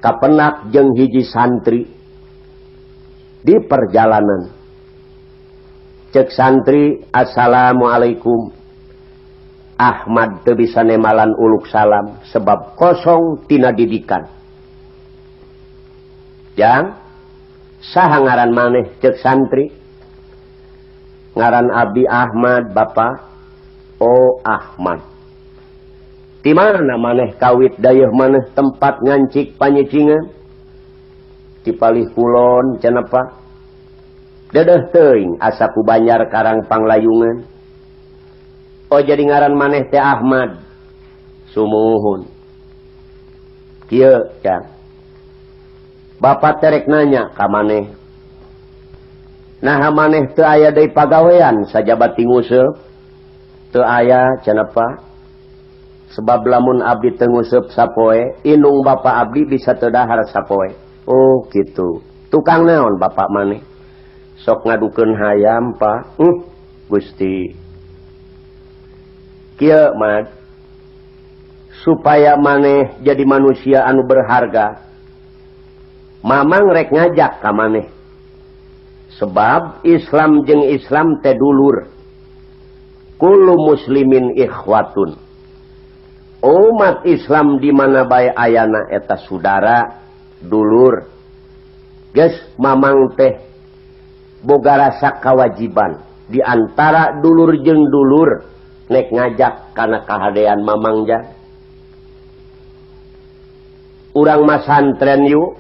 Kapenak jeung hiji santri di perjalanan. Cek santri, "Assalamualaikum." Ahmad teu bisa nemalan uluk salam sebab kosong tina didikan. "Jang, saha ngaran maneh?" cek santri. "Ngaran abdi Ahmad, Bapak." "Oh, Ahmad. Di mana maneh kawit, dayeuh maneh tempat ngancik panyicingan?" "Di palih kulon cenah, Pak." "Dedeh teuing asa ku Banjar Karang Panglayungan." "Oh, jadi ngaran maneh teh Ahmad." "Sumuhun." "Kieu, Jang. Bapak terek nanya ka maneh. Nah, maneh teu aya deui pagawean sajaba ti nguseup?" "Teu aya cenah, Pak. Sebab lamun abdi teu nguseup sapoe, indung bapak abdi bisa teu dahar sapoe." "Oh, gitu. Tukang naon bapak maneh?" "Sok ngadukeun hayam, Pak." Gusti. Kieu, Mad. Supaya maneh jadi manusia anu berharga, Mamang rek ngajak ka maneh. Sebab Islam jeung Islam teh dulur. Kullu muslimin ikhwatun. Umat Islam di mana bae ayana eta sudara, dulur. Geus, Mamang teh boga rasa kewajiban di antara dulur jeung dulur nek ngajak kana kahadean Mamang, ja. Urang masantren yuk.